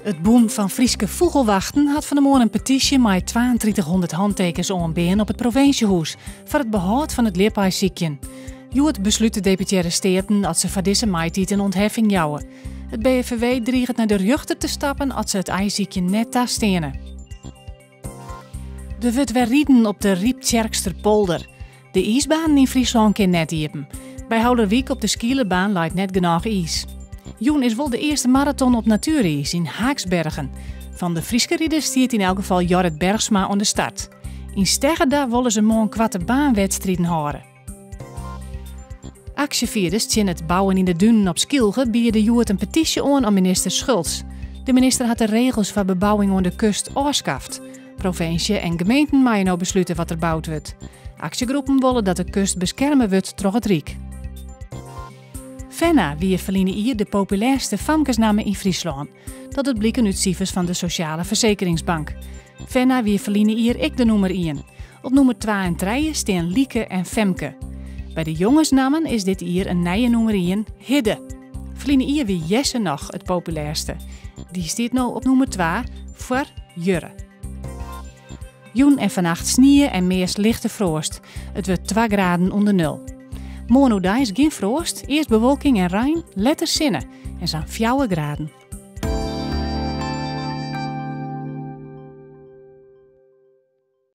It Bûn fan Fryske Fûgelwachten hat fan 'e moarn in petysje mei 3200 hantekens oanbean op it provinsjehûs foar it behâld fan it ljipaaisykjen. Hjoed beslút de deputearre steaten oft se foar dizze maitiid in ûntheffing jouwe. It BFVW driget nei de rjochter te stappen as se it aaisykjen net tasteane. Der wurdt wer riden op de Ryptsjerksterpolder. De iisbanen yn Fryslân kin net iepen. By Haulerwyk op de skeelerbaan leit net genôch iis. Jûn is wol de earste maraton op natueriis yn Haaksbergen. Fan de Fryske riders stiet yn elk gefal Jorrit Bergsma oan de start. Yn Steggerda wolle se moarn koarte baanwedstriden hâlde. Aksjefierders tsjin it bouwen yn de dunen op Skylge biede hjoed in petysje oan oan minister Schultz. De minister hat de regels foar bebouwing oan de kust ôfskaft. Provinsje en gemeenten meie no beslute wat der boud wurdt. Aksjegroepen wolle dat de kust beskerme wurdt troch it Ryk. Fenna wie ferline jier de populêrste famkesnamme yn Fryslân. Dat docht bliken út sifers fan de Sosjale Fersekeringsbank. Fenna wie ferline jier ek de nûmer ien. Op nûmer twa en trije stean Lieke en Femke. By de jongesnammen is dit jier in nije nûmer ien, Hidde. Ferline jier wie Jesse noch it populêrste. Dy stiet no op nûmer twa, foar Jurre. Jûn en fannacht snie en meast lichte froast. It wurdt twa graden ûnder nul. Moarn oerdeis gjin froast, earst bewolking en rein, letter sinne en sa'n fjouwer graden.